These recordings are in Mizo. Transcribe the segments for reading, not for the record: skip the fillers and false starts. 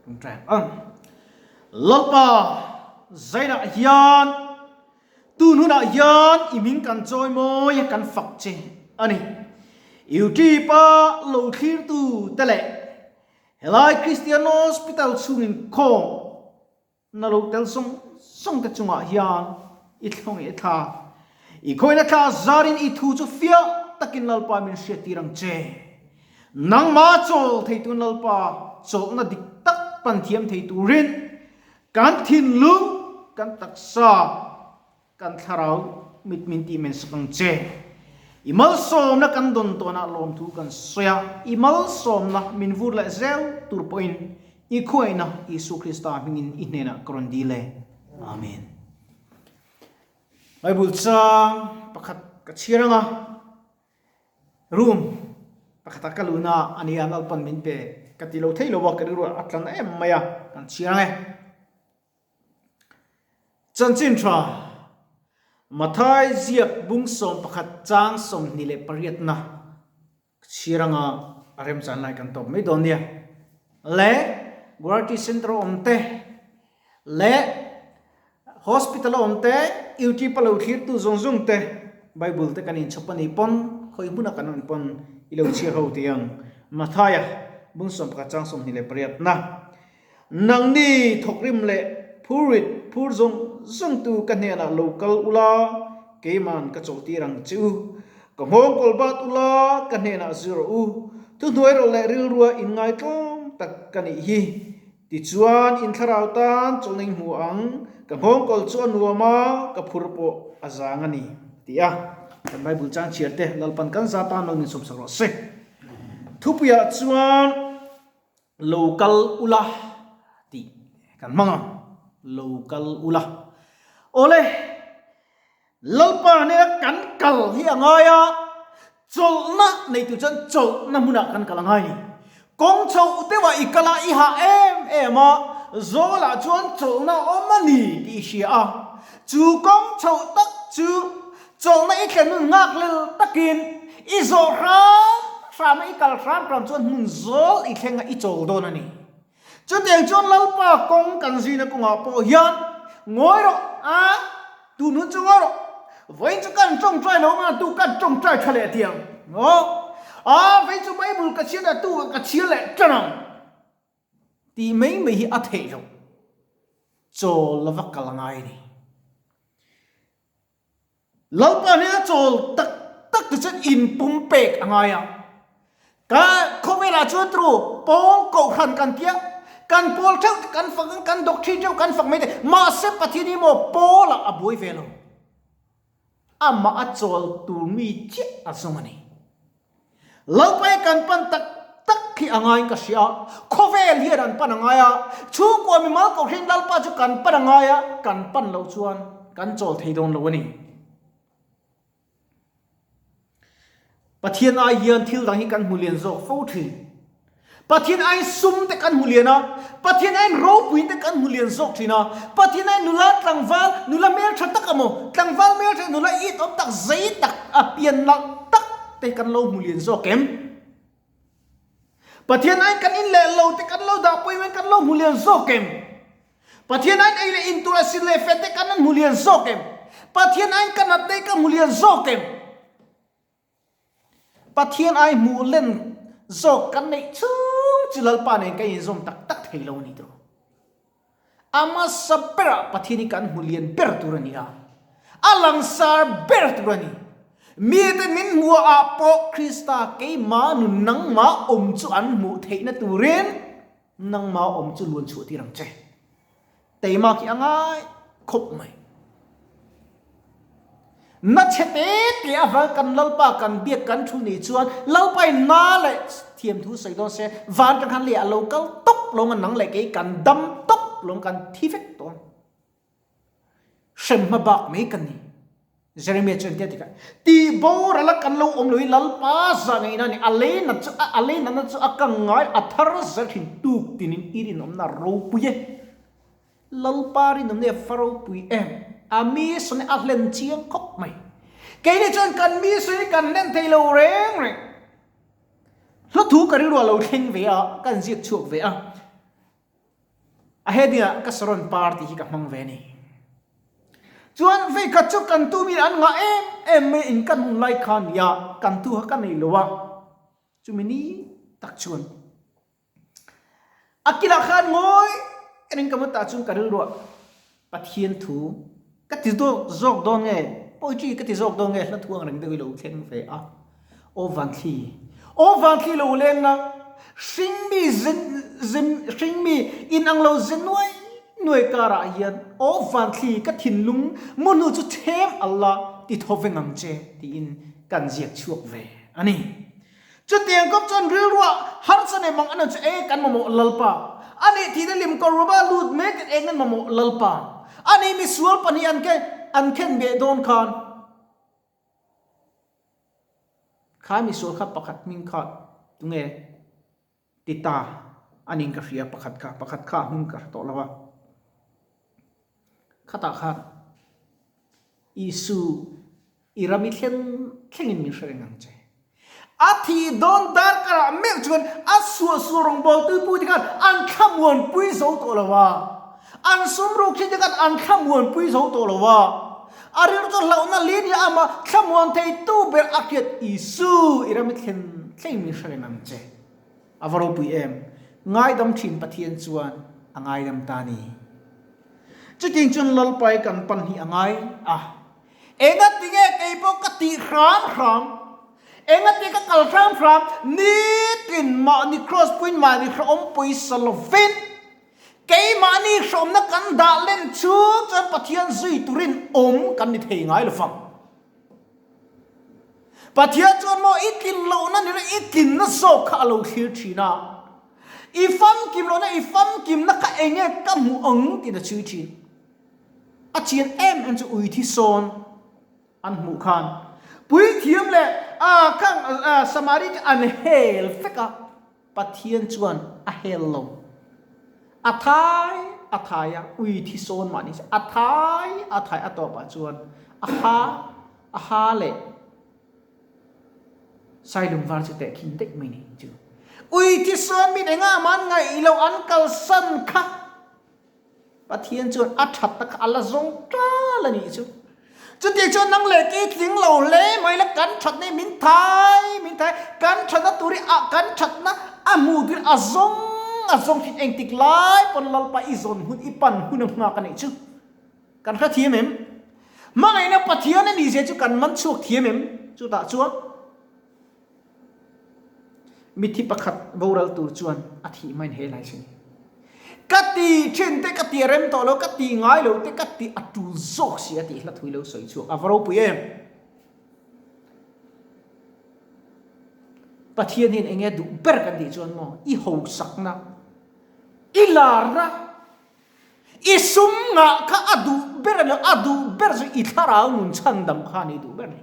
Ṭawngṭai ang. Lalpa, zainah hian tun hunah hian i hming kan chawi mawi a kan fak che a ni. YouTube a lo thlirtu te leh helai Christian Hospital chhungin khawm na lo tel zawng zawng te chungah hian i thlawng i thla. I khawina thla zarin i thu chu fiah takin Lalpa min hriattir ang che. Nangmah chawl theitu Lalpa chawlhna dik tak pan thiam thei turin kan thinlung, kan taksa, kan thlarau mit min tih men sak ang che. I malsawmna kan dawn tawnah lawmthu kan sawi a, i malsawmna min vur leh zel tur pawhin i khuaina Isua Krista hmingin i hnenah ka rawn dil e. Amen. Bible chang pakhat ka chhiar ang a. Room pakhata ka luhna a nia, Lalpan min pe ka ti lo thei lo a, ka rilru a tlan em mai a, kan chhiar ang e. Chanchin tha, Mathai ziak bung 11 chang 28na ka chhiar ang a, a remchan lai kan tawp mai dawn nia. Le Guwahati Centre awm te leh Hospital a awm te, YouTube a lo thlirtu zawng zawng te, Bible te kan inchhawp a nih pawn, khawi hmuna kan awm pawn i lo chhiar ho tih ang. Mathaia, bung 11 chang 28 na. Nangni thawkrim leh phurrit phur zawng zawng tu ka hnenah lo kal ula, keiman ka chawlhtir ang che u. Ka nghawng kawl bat ula, ka hnenah zir rawh u. Thuhnuai rawh leh rilrua inngaitlawm tak ka nih hi. Tichuan, in thlarau tan chawlhna in hmu ang, ka nghawngkawl chu a nuam a, ka phur pawh a zang a ni, a ti a. Kan Bible chang chhiar te, Lalpan kan za tan lo min sawmsak rawh se. Thupuiah chuan lo kal ula tih kan hmang ang, lo kal ula. Awle, Lalpa nena kan kal hi a ngai a, chawlhna nei tur chuan chawlhna hmunah kan kal a ngai a ni. Kawng chhoh deuhah i kal a, i hah em em a, zawlah chuan chawlhna a awm a ni tih i hria a. Chu kawng chhoh tak chu chawlhna i thlen hun nghak lel takin i zawh hram hram a, i kal hram hram chuan hmun zawl i thleng a, i chawl dawn a ni. Chutiang chuan Lalpa kawng kan zina kawngah pawh hian ngawi rawh a, tun hun chu ngawi rawh, vawiin chu kan tawngtai lo anga tu kan tawngtai tha leh tiang maw? A, vawiin chu Bible ka chhiar leh tu ka chhiar leh tan ang tih mai mai hi a theih loh, chawl lova kal ngai a ni. Lalpa hnena chawl tak tak te chuan inpum pek a ngai a. Ka khawvelah chuan tru pawl kohhran kan tia, kan pawl theuh te kan fak ang, kan doctrine theuh kan fak mai te, mahse Pathian hi maw pawlah a buai ve lo. Amah a chawl tur mi chiah a zawng a ni. Lalpa hi kan pan tak tak hi a ngaiin ka hria a, khawvel hian an pan a ngai a, chhungkua mimal kohhrin Lalpa chu kan pan a ngai a, kan pan loh chuan kan chawl thei dawn lo a ni. Pathian ai hian thil dang hi kan hmu lian zawk fo thin. Pathian aiin sum te kan hmu lian a, Pathian aiin ropui te kan hmu lian zawk thin a, Pathian aiin nula tlangval, nula hmeltha tak emaw, tlangval hmeltha nula it awm tak zei tak a pian nalh tak te kan lo hmu lian zawk em? Pathian aiin kan in leh lo te kan lo dah pawimawh in kan lo hmu lian zawk em? Pathian aiin ei leh in tur a sin leh fen te kan hmu lian zawk em? Pathian aiin ka nat te ka hmu lian zawk em? Pathian ai hmuh len zawk kan neih chhung chu Lalpa nen kan inzawm tak tak thei lo a ni tawh. A hmasa berah Pathian hi kan hmu lian ber tur a ni a, a langsar ber tur a ni. Mite min hmuah pawh Krista keimah nun nangmah awm chu an hmuh theihna turin nangmah awm chu luan chhuah tir ang che. Teima khi a ngai khawp mai. Na chhe te te avang kan Lalpa kan biak kan thu nih chuan Lalpa in na leh thiam thu sawi dawn se van kan han leh a lo kal tawp lawng a nang leh kei kan dam tawp lawng kan thi vek dawn. Hrem hma bak mai kan ni. Jeremiah chuan tia tikah, Tih boral a kan lo awm lo hi Lalpa zah ngaihna a ni, a lei nat chu a lei natna chu a kang ngai a thar zel thin tuk tinin i rinawmna a ropui e. Lalpa rinawmna hi a fa ropui em? A mi sawn hi a hlen chiang khawp mai. Keini chuan kan mi sawn hi kan hlen thei lo reng reng. Hla thu ka rilru a lo thleng ve a, ka inziak chhuak ve a. A heading ah ka saron par tih hi ka hmang ve a ni. Chuan veikhat chu kan tu mi an ngah em em mai in kan hun lai kha nia kan tu kha ka nei lo a, chumi ni tak chuan a kilah khan ngawi enin ka mutah chuan ka rilruah Pathian thu ka ti zawk dawn nge poetry ka ti zawk dawn nge hla thu ang reng deuh i lo thleng ve a, aw vanthli aw vanthli lo leng a hringmi hringmi inang lo ze nuai nuai karah hian aw vanthli ka thinlung mu hnu chu them alla ti tho veng ang che tiin kan ziak chhuak ve a ni. Chutiang kawp chuan rilruah harsa nei mang anan chu eng kan mamawh Lalpa? A nih thihna lim kawr ruama lut mek in eng an mamawh Lalpa? A nih misual pahnih an ke an khen beh dawn khan kha misual kha pakhat hming kha tunge ti ta a ning ka hria pakhat kha pakhat kha a hming ka hre tawh lo a khatah khan Isu I ram i thleng thlengin min hre reng ang che. A thih dawn darkarah meuh chuan a suahsual rawngbawltu pute khan an thlamuanpui zo tawh lo a, an sumruk thinte khan an thlamuanpui zo tawh lo a. A rilru chu hlauhna lin hi amah thlamuan theitu ber a hriat Isu, i ram i thlen thlengin min hre reng ang che. A va ropui em! Ngaidam thin Pathian chuan a ngaidam ta ni. Chutiang chuan Lalpai kan pan hi a ngai a. Engati nge kei pawh ka tih hram hram? Engati ka kal hram hram? Nitin mahni cross puiin mahni hrehawm pawisa lovin keimahni hrehawmna kan dah len chhung chuan Pathian zui turin awm kan ni thei ngai lovang. Pathian chuan maw i tlin lohna ni i tlinna zawk kha a lo thlir thin a. I famkim lohna i famkimna kha enge ka hmuh ang tiin a chhui thin. A chian em em chu ui thi sawn an hmuh khan puithiam leh a khang Samari te an hel vek a, Pathian chuan a hel lo. A thai a thai a, ui thi sawn mah ni se a thai a thai a tawpah chuan a ha a ha leh Sailung var chu tehkhin daih mai ni chu. Ui thi sawn min engah mah an ngaih loh an kalsan kha. Pathian chuan a that na kha a la zawng tal a nih chu. Chutiang chuan nang leh kei tling lo hle mai la kan that na hi min thai min thai kan that na tur hi a kan that na a hmuh tur hi a zawng a zawng thin engtik lai pawn Lalpa i zawn hun i pan hun a nghak a nih chu. Kan hre thiam em? Hmangaihna Pathian a nih zia chu kan man chhuak thiam em? Chutah chuan. Mithi pakhat boral tur chuan a thih hmain he lai sin. Ka ti thin te ka ti a rem tawh lo, ka ti ngai lo te ka ti a tul zawk si a tih hla thui lo sawi chhuak a va ropui em. Pathian hian enge duh ber kan tih chuan maw i hosakna, i larna, i sum ngah kha a duh ber a ni lo, a duh ber chu i thlarau nun chhandam kha a ni duh ber ni.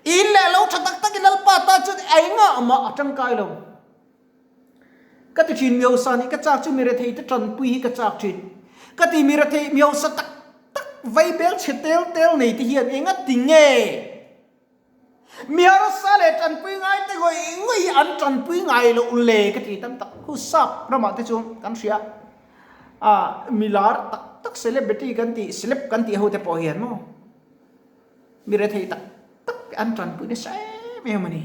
In leh lo tha tak takin Lalpa ta chuan engah mah a tangkai lo. Ka ti thin miosa nih ka chak chu mi rethei te tanpui hi ka chak thin. Ka ti mi rethei miosa tak tak vai bel chhe tel tel nei te hian enga ti nge mi harsa leh tanpui ngai te ngawih ngawih hi an tanpui ngai loh le ka ti tam tak. Khu sap ramah te chuan kan hria a mi lar tak tak celebrity kan tih celeb kan tih ho te pawh hian maw. Mi rethei tak tak te an tanpui nasa em em a ni.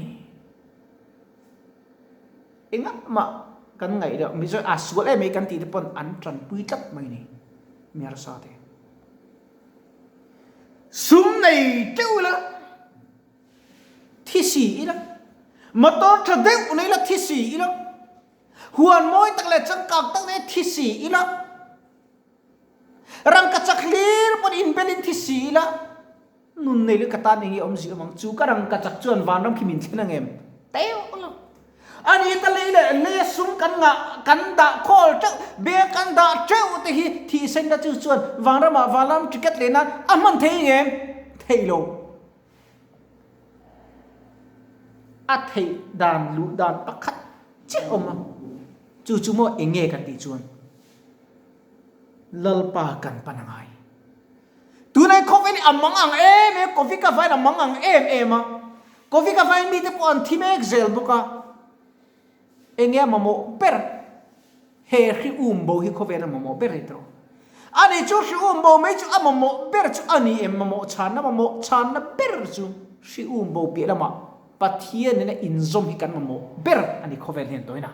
Engah mah kan ngaih loh, Mizo a sual em mai kan tih te pawn an tanpui tlat mai a ni, mi harsa te. Sum nei teuh ila, thi si ila, motor tha deuh nei ila thi si ila, huan mawi tak leh changkang tak nei thi si ila, Rangkachak hlir pawn inbelin thi si ila, nun nei leh ka tan eng nge awmzia awm ang? Chu ka rangkachak chuan vanram khi min thlen ang em? Teuh lo. A ni ta lei leh leia sum kan ngah, kan dah khawl teuh, bag kan dah teuh te hi thihsen na chu chuan vanramah vanram ticket leh nan a hman thei ang em? Thei lo. A theih dan luh dan pakhat chiah awm a, chu chu maw eng nge kan tih chuan? Lalpa kan pan a ngai. Tunai khawvel hi a mang ang em em, Covid a vain a mang ang em em a. Covid a vain mite pawh an thi mek zel bawk a. Enge a mamawh ber? He hri um bo hi khawvel a mamawh ber ei tawh. Ani chu hri um bo mai chu a mamawh ber chu a ni em? Mamawh chhanna mamawh chhanna ber chu hri um bo piah lamah Pathian nena inzawm hi kan mamawh ber a ni khawvel hian tawina.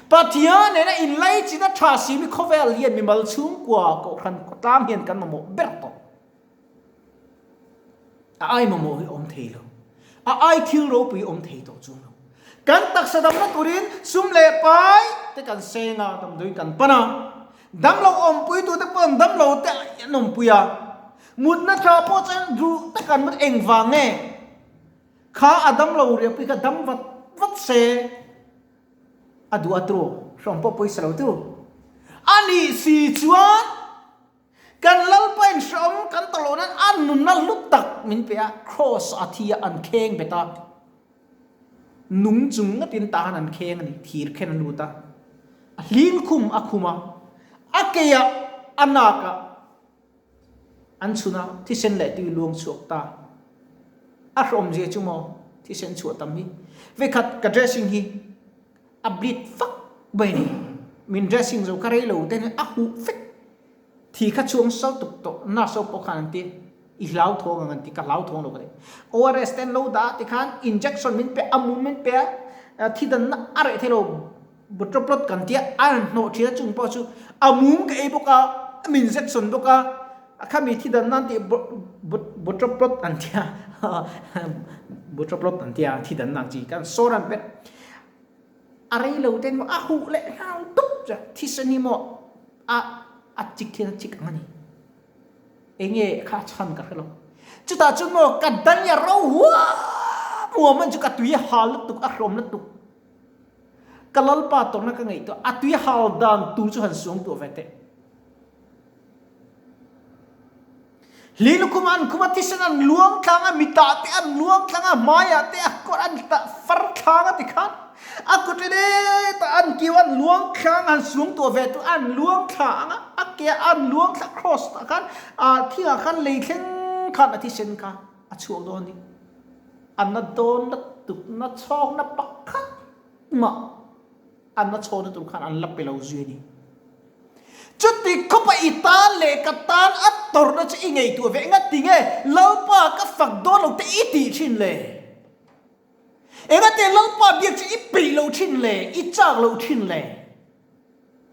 Pathian nena inlaichin a tha si mi khawvel hian mimal chhungkua kohhran khawtlang hian kan mamawh ber tawh. A ai mamawh hi awm thei lo. A ai thil ropui awm thei tawh chuang lo. Kan taksa damna turin sum leh pai te kan seng a, damdawiin kan pan a. Damlo awmpuitute pawh an damlo te an awmpui a. Mutna tha pawh chuan duh tak an mut engvang nge? Kha a damlo riahpui kha dam vat vat se a duh a tru, hrawm pawh pawisa lo tru. A nih si chuan Kan Lalpa in hrehawm kan tawh loh nan a nunna hlu tak min pe a, Kraws a thi a an kheng bet a, nung chung ngatin tah han an kheng a ni, thir khen a lut a, a hling khum a khum a, a kei ah a nak ah an chhun a, thisen leh tui luang chhuak ta, a hrehawm zia chu maw thisen chhuah tam hi, vekhat ka dressing hi A bleed fak mai a ni. Min dressing zo kha rei lo te hian a huh vek. Thi kha chhuang sal tuk tawh nurse ho pawh khan an ti i hlau thawng ang an ti ka hlau thawng lo ka ti. ORS te an lo dah a tikhan injection min pe a mum min pe a thi danna a reh thei lo botroplot kan tia a rawn hnawh thin a chung pawh chu a mum ka ei bawk a min injection bawk a khami thi danna an tih botroplot an tia botroplot an tia thi danna ang chi kan sawr an pet. A rei lo ten maw a huh leh nghal dup che thisen hi maw a a chik hian a chik ang a ni. Enge kha a chhan ka hre lo. Chutah chuan maw ka dania ro huam huam an chu ka tui hal lutuk a hrawm lutuk. Ka lalpa tawrhna ka ngaihtuah a tui hal dan tur chu han suang tuah ve teh. Hli lukhum an khum a, thisen an luang tlang a, mitah te an luang tlang a, hmaiah te a kawr an tah far thlang a tikhan a kut ri detah an kiu an luang thlang a, han suang tuah ve tu an luang thla ang a, a ke ah an luang thla cross tah khan ah thingah khan lei thleng khan a thisen kha a chhuak dawn a ni. A na dawn lutuk na chhawkna pakhat mah. An la chhawna tur khan an la pe lo zui a ni. Chuti khawpa i tan leh ka tan a tawrhna chu i ngaihtuah ve enga ti nge Lalpa ka fak dawn lo te i tih thin le? Enga te Lalpa biak chu i peih lo thin le, i chak lo thin le?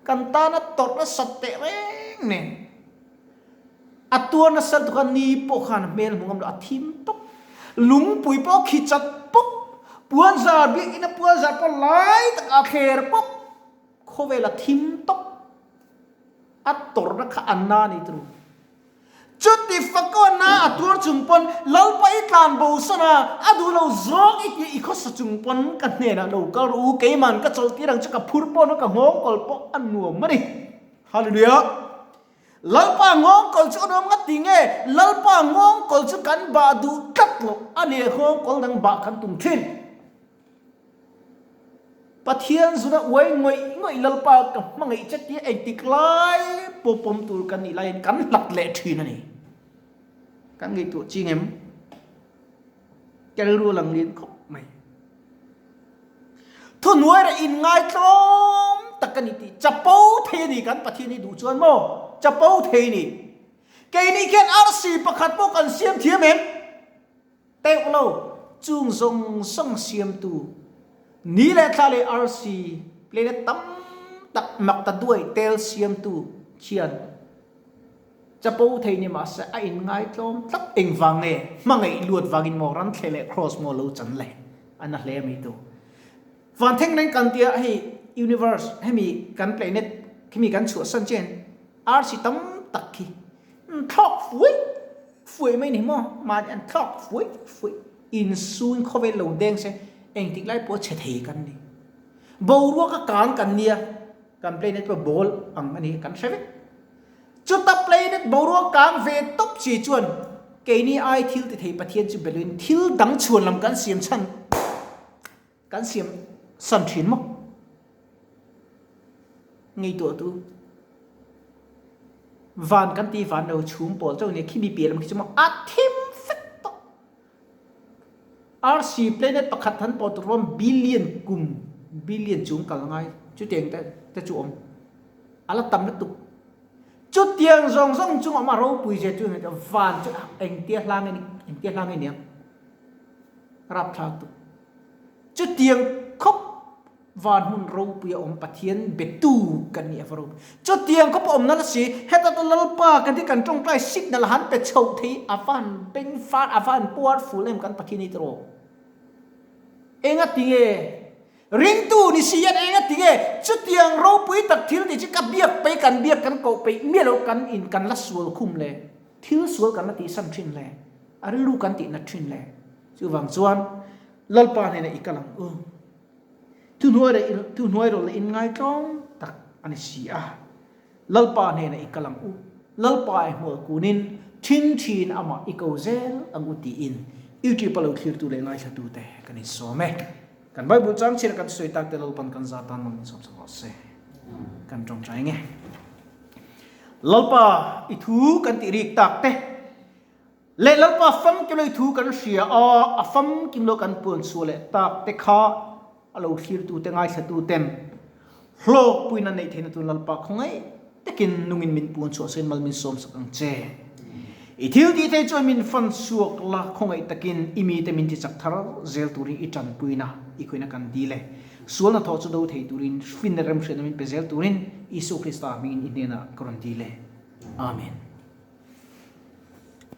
Kan tan a tawrhna sat teh reng nen a tuar nasa lutuk a, ni pawh khan a hmel hmu ngam lo, a thim tawp. Lungpui pawh khi chat pawp, puanzar biakinn a puanzar pawh lai takah a thler pawp, khawvel a thim tawp. A tawrhna kha a na ni turu. Chuti fakaw na a tuar chung pawn Lalpa i tlan bo san a, a duh lo zawng i tih i khawsa chung pawn ka hnenah lo kal rawh u, keiman ka chawlh tir ang chu ka phur pawh na ka nghawng kawl pawh a nuam a ni. Hallelujah! Lalpa nghawng kawl chu a nuam ngat ti nge? Lalpa nghawng kawl chu kan bah duh tlat loh a ni, nghawng kawl dang bah kan tum thin. Pathian zuna uai ngawih ngawih Lalpa ka hmangaih che tia engtik lai pawh pawm tur kan nih laiin kan hlat leh thin a ni. Kan ngaihtuah ching em? Ka rilru a lang lian khawp mai. Thuhnuairah inngaitlawm tak a ni tih chapo thei a ni kan Pathian hi duh chuan maw? Chapo thei a ni. Keini khian arsi pakhat pawh kan siam thiam em? Teuh lo, chung zawng zawng siamtu ni leh thla leh arsi planet tam tak mak ta duai tel siamtu khian chapo thei ni mahse a inngaitlawm tlat engvang nge hmangaih luat vangin maw ran thleh leh cross maw lo chan le a na hle mai tu. Van thleng reng kan tia hei universe hemi kan planet khimi kan chhuahsan chian arsi tam tak khi thlawk fuih Fuih mai ni maw? Mahni an thlawk fuih fuih. Insun khawvel lo deng se engtik lai pawh chhe thei kan ni. Boruak a kan kan nia, kan planet pawh ball ang a ni kan hre vek. Chuta planet boruak kang ve tawp chi chuan keini ai thil ti thei Pathian chu beluin thil dang chhuan lam kan siam chhan kan siam san thin maw? Ngaihtuah tu. Van kan ti van lo chhum pawl chauh nia khimi piah lam khi chu maw a thim fek tawh. Arsi planet pakhat han pawh tur pawn billion kum billion chung kal ngai chutiang te te chu awm. A la tam lutuk. Chutiang zawng zawng chung awm a ropui zia chu van chu engtia hla nge engtia hla nge niang? Rapthlak tuk. Chutiang khawp van hmun ropui a awm Pathian betu kan nih ava ropui. Chutiang khawp a awm nala si, heta ta Lalpa kan hi kan tawngtai signal han pe chhoh thei a va han beng far a va han powerful em kan Pathian hi tiraw. Enga tinge ringtu ni si hian enga tinge chutiang ropui tak thil tih chu ka biak pei kan biak kan koh peih miah lo kan in kan la sual khum le thil sual kan la tihsan thin le a rilru kan tih nat thin le. Chuvang chuan Lalpa hnenah i kal ang u. Thuhnuai rawh leh inngaitlawm tak a ni si a. Lalpa hnenah i kal ang u. Lalpa i hmual kunin thin thin amah i ko zel ang u tiin YouTube a lo thlirtu leh ngaithlatute kan insawm e. Kan Bible chang chhiar kan sawi tak te Lalpan kan za tan man min sawm sak rawh se. Kan tawngtai nge. Lalpa i thu kan tih rik tak te. Leh Lalpa famkim lo i thu kan hria a, a famkim lo kan puan chhuah leh tak te kha a lo thlirtu te ngaithlatu ten hlawkpuiin an neih theihna tun Lalpa khawngaih takin nungin min puan chhuah sain mal min sawm sak ang che. I thil tih thei chuan min fan chhuak la khawngaih takin i mite min ti chak thar zel turin i tanpuina i khawihna kan dil e. Sualna thawh chu do thei turin finna remhriatna min pe zel turin Isua Krista hmingin i hnenah ka rawn dil e. Amen.